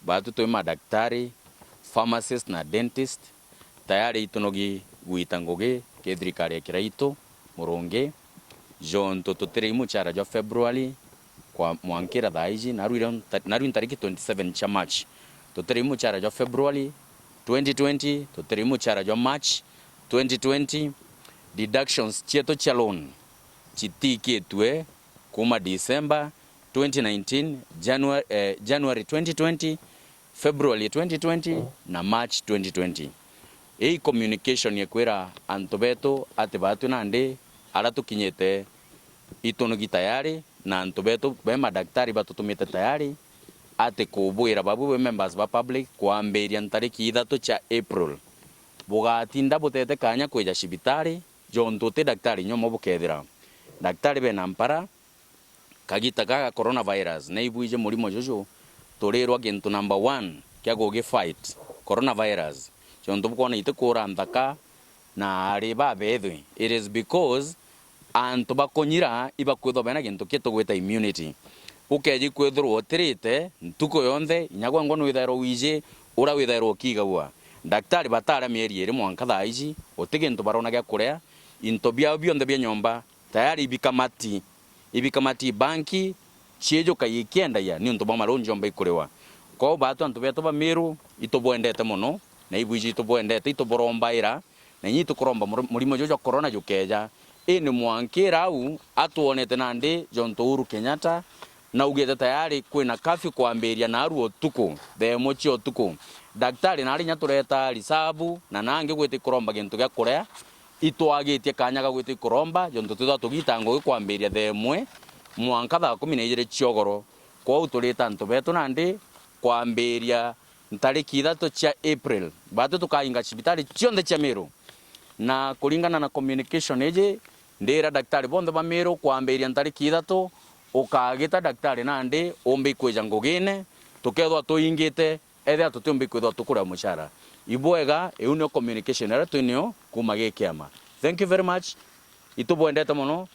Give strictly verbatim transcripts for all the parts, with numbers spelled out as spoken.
Baatwi twi madaktari, pharmacist na dentist, tayari itunogi gwita ngugi ki thirikari ya Kiraitu Murungi, jontu tutirei muchara jwa February kwa mwankira thaa iji, naru irio nta-, naru ntariki twenty seven cia March. Tutirei muchara jwa February twenty twenty, tutirei muchara jwa March twenty twenty. Deductions cietu cia loan citikitue kuma December twenty nineteen, January, eh, January twenty twenty, February twenty twenty na March twenty twenty. Ii communication ikwira antu betu ati baatwi nandi aria tukinyite itunugi tayari, na antu betu be madaktari batutumite tayari ati kubwira babu be members ba public kwambiria ntariki ithatu cia April. Bugatinda butete kanya kwija cibitari, jontu uti daktari nyomwe bukethira. Daktari bena mpara, kagita ga coronavirus, na ibwiji murimo juju, turirwa gintu number one kia gugi fight coronavirus. Jontu bukwona iti kuura nthaka na ari babethwe, it is because antu bakunyira ibakwithwa bena gintu kia tugwita immunity. Ukeji kwithirwa utirite ntuku yonthe, inya gwengwa nwithairwa wiji uria withairwa ukigagua. Daktari batara mieri iri mwanka thaa iji, uti gintu barona gia kuria, into biao bionthe bia nyomba tayari ibikamati, ibikamati banki ciejuka ikiendagia niuntu bwa marunji omba ikuriwa. Kwou baatwi antu betu ba Miru, itubwendete mono, na ibwiji itubwendete, ituburombaira, na inya itukuromba mur-, murimo juju jwa corona jukeja. Indi mwankira au atwonete nandi jontu Uhuru Kenyatta naugite tayari kwina curfew kwambiria naarua utuku, thaa imwe cia utuku. Daktari nari inya tureta risabu, na nangi gwita ikuromba gintu gia kuria, itwagitie kanya ga gwita ikuromba, jontu twithwa tugita ngugi kwambiria thaa imwe mwanka thaa kumi na ijiri cia ugoro. Kwou turita antu betu nandi kwambiria ntariki ithatu cia April. Baatwi tukainga cibitari cionthe cia Miru. Na kuringana na communication iji, ndira daktari bonthe ba Miru kwambiria ntariki ithatu, ukagita daktari nandi umbi kwija ngugine, tukethwa tuingite, ethira tutiumbi kwithwa tukuria muchara. Ibwega, iu nio communication iria twinio kuma gi kiama. Thank you very much. Itubwendete mono.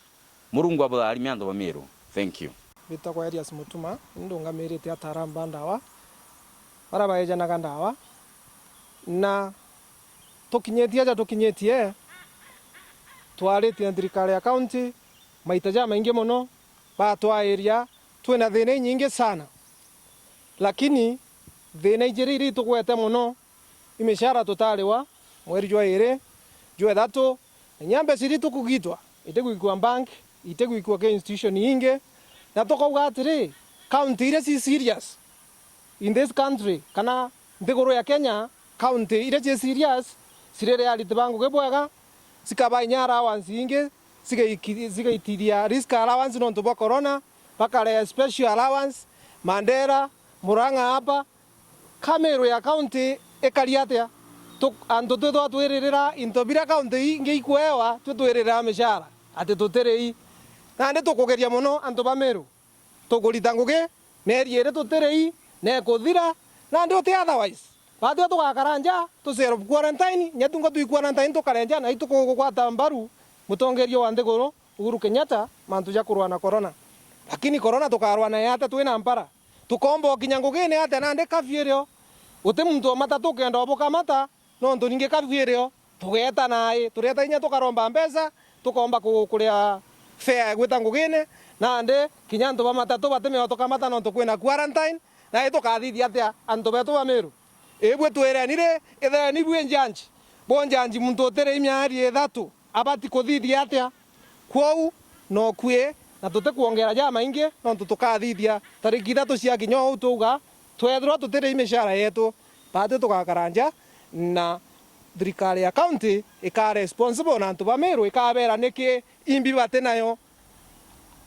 Murungu abutharime antu ba Miru. Thank you. Mbitagwa Elias Mutuma, ni ndungamirite ataaramu ba ndawa baria baejanaga ndawa, na tukinyitie aja tukinyitie, twaritie na thirikari ya county maita jamaingi mono, batwairia twina thina inyingi sana, lakini thina iji iria itugwete mono, imishara tutariwa mweri jwa iri, jwa ithatu, na inya mbeca iria tukugitwa, itigwikua bank, itigwikua ki institution ingi, na tukauga atiri, county iria ci serious in this country, kana nthiguru ya Kenya, county iria ci serious, cirire ariti ba ngugi bwega, cikaba inya allowance ingi, cigaiki-, cigaitithia risk allowance nontu bwa corona, bakarea special allowance, Mandera, Murang'a hapa, Ka Meru ya county ikari atia? Tu-, antu twithwa twiririra into biria county ingi ikwewa, twi twiririra mishara, ati tutirei. Nandi tukugeria mono antu ba Meru. Tukurita ngugi, mieri iri tutirei, na ikuthira, nandi uti otherwise. Batwi tugakara nja, tu self quarantine, inya tunga twi quarantine tukare nja, na itukugwata mbaru mutongeria wa nthiguru, Uhuru Kenyatta, mantu ja kurwa na corona. Lakini corona tukarwa nayo atia twina mpara? Tukoomba ukinya ngugine atia nandi curfew irio? Guti muntu o matatu ukenda ubukamata, nontu ningi curfew irio. Tugeeta nai, tureeta inya tukaromba mbeca, tukoomba ku-, kuria fare ya gwita ngugine, nandi kinya antu ba matatu batimea utukamata nontu kwina quarantine, nai tukathithia atia antu betu ba Meru? Ibui twireni ri, itheni bui njanji, bunjanji muntu utirei mieri ithatu, abati kuthithia atia? Kwou nokui, na tutikwongera jamaingi, nontu tukathithia tariki ithatu ciakinya uu twauga, twethirwa tutirei mishara yetu, batwi tugakara nja, na thirikari ya county ika responsible na antu ba Meru, ikabera niki imbi bati nayo.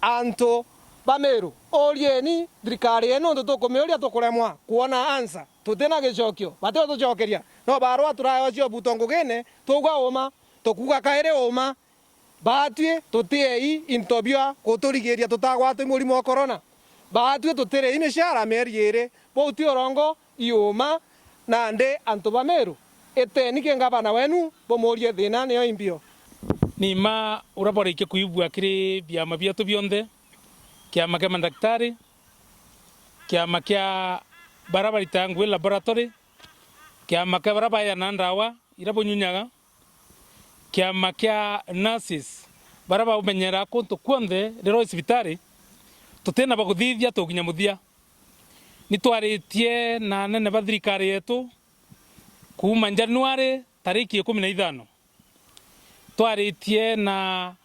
Antu ba Meru, urieni thirikari yenu, nontu tukumiuria tukuremwa kwona answer. Tutina gicokio, bati utucokeria. No barua turaewa cia ubutwa ngugine, twauga uma, tukuuga kairi uma. Batwi tutiei into bia guturigiria tutagwatwi murimo wa corona. Batwi tutirei mishara mieri iri. Buu ti urongo, i uma. Nandi antu ba Meru, iteni ki ngavana wenu, bumurie thina niyo imbio. Ni mma uria bwarikia kuigua kiri biama bietu bionthe, kiama kia mandaktari, kiama kia bara baritaga ngugi laboratory, kiama kia bara baeana ndawa iria bunyunyaga, kiama kia nurses bara baumenyeraa kuntu kwonthe riria wi cibitari, tutina bakuthithia tukinya muthia. Ni twaritie na anene ba thirikari yetu kuuma Januari tariki ikumi na ithano. Twaritie na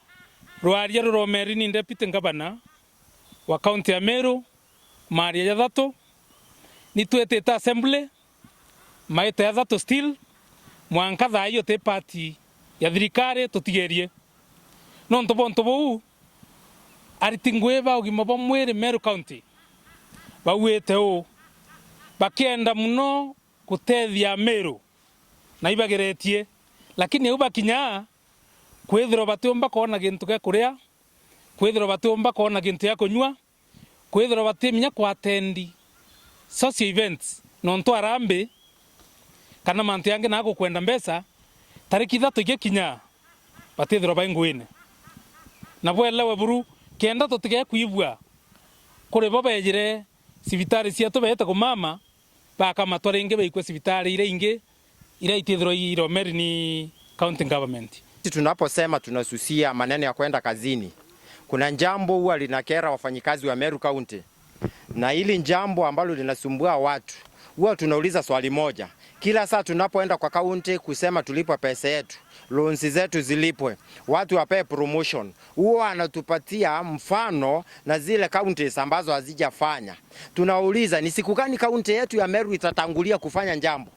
rwaria ruria Mary ni Deputy Governor wa kaunti ya Meru, maaria jathatu, ni twitite assembly, maita jathatu still, mwanka thaa ii uti party ya thirikari tutigerie. Nontu bwa untu buu, ariti ngugi ba ugima bwa mwiri Meru County bauite uu, bakienda mono gutethia Meru na ibageretie, lakini au bakinya, kwithirwa batiumba kwona gintu gia kuria, kwithirwa batiumba kwona gintu gia kunyua, kwithirwa batiumba kinya kuatendi social events, nontu arambi kana mantu jangi na gukwenda mbeca, tariki ithatu igikinya, batithirwa bai nguine. Na bwelewe buru, kenda tutige kwigua kuri bo bejire cibitari cietu beete kumama, bakamatwa ringi baikue cibitari iria ingi iria itithirwa iromeri ni county government. Sisi tunaposema tunasusia maneno ya kwenda kazini, kuna jambo huwa linakera wafanyikazi wa Meru County, na hili jambo ambalo linasumbua watu, huwa tunauliza swali moja. Kila saa tunapoenda kwa county kusema tulipwe pesa yetu, loans zetu zilipwe, watu wapewe promotion, huwa anatupatia mfano na zile counties ambazo hazijafanya. Tunauliza, ni siku gani county yetu ya Meru itatangulia kufanya jambo?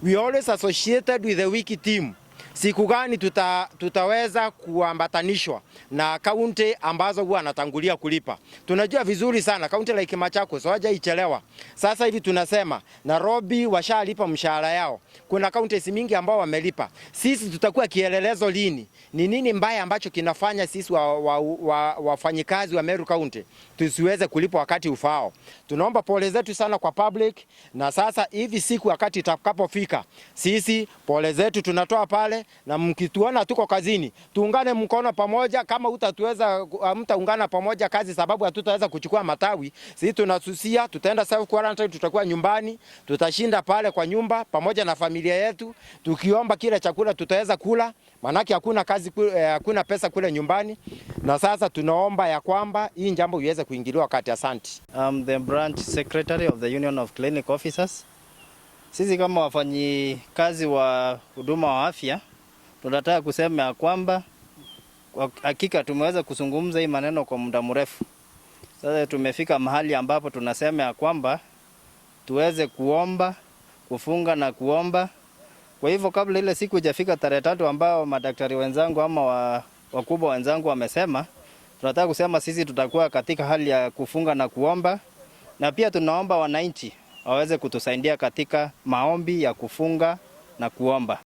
We always associated with the weak team. Siku gani tuta-, tutaweza kuambatanishwa na county ambazo huwa anatangulia kulipa? Tunajua vizuri sana county like Machakos hawajaichelewa. Sasa hivi tunasema Nairobi washalipa mshahara yao. Kuna counties mingi ambao wamelipa. Sisi tutakuwa kielelezo lini? Ni nini mbaya ambacho kinafanya sisi wa, wa, wa, wafanyikazi wa Meru County tusiweze kulipwa wakati ufaao? Tunaomba pole zetu sana kwa public, na sasa hivi siku wakati itakapofika, sisi pole zetu tunatoa pale, na mkituona tuko kazini, tuungane mkono pamoja. Kama utatuweza, hamtaungana pamoja kazi sababu hatutaweza kuchukua matawi, sisi tunasusia, tutaenda self quarantine, tutakuwa nyumbani, tutashinda pale kwa nyumba pamoja na familia yetu, tukiomba kile chakula tutaweza kula. Maanake hakuna kazi ku-, eh, hakuna pesa kule nyumbani, na sasa tunaomba ya kwamba hii jambo iweze kuingiliwa kati. Asante. I'm the branch secretary of the Union of Clinic Officers. Sisi kama wafanyikazi wa huduma wa afya, tunataka kusema ya kwamba kwa hakika tumeweza kuzungumza hii maneno kwa muda mrefu. Sasa tumefika mahali ambapo tunasema ya kwamba tuweze kuomba, kufunga na kuomba. Kwa hivyo, kabla ile siku ijafika tarehe tatu ambao madaktari wenzangu ama wa-, wakubwa wenzangu wamesema, tunataka kusema sisi tutakuwa katika hali ya kufunga na kuomba, na pia tunaomba wananchi waweze kutusaidia katika maombi ya kufunga na kuomba.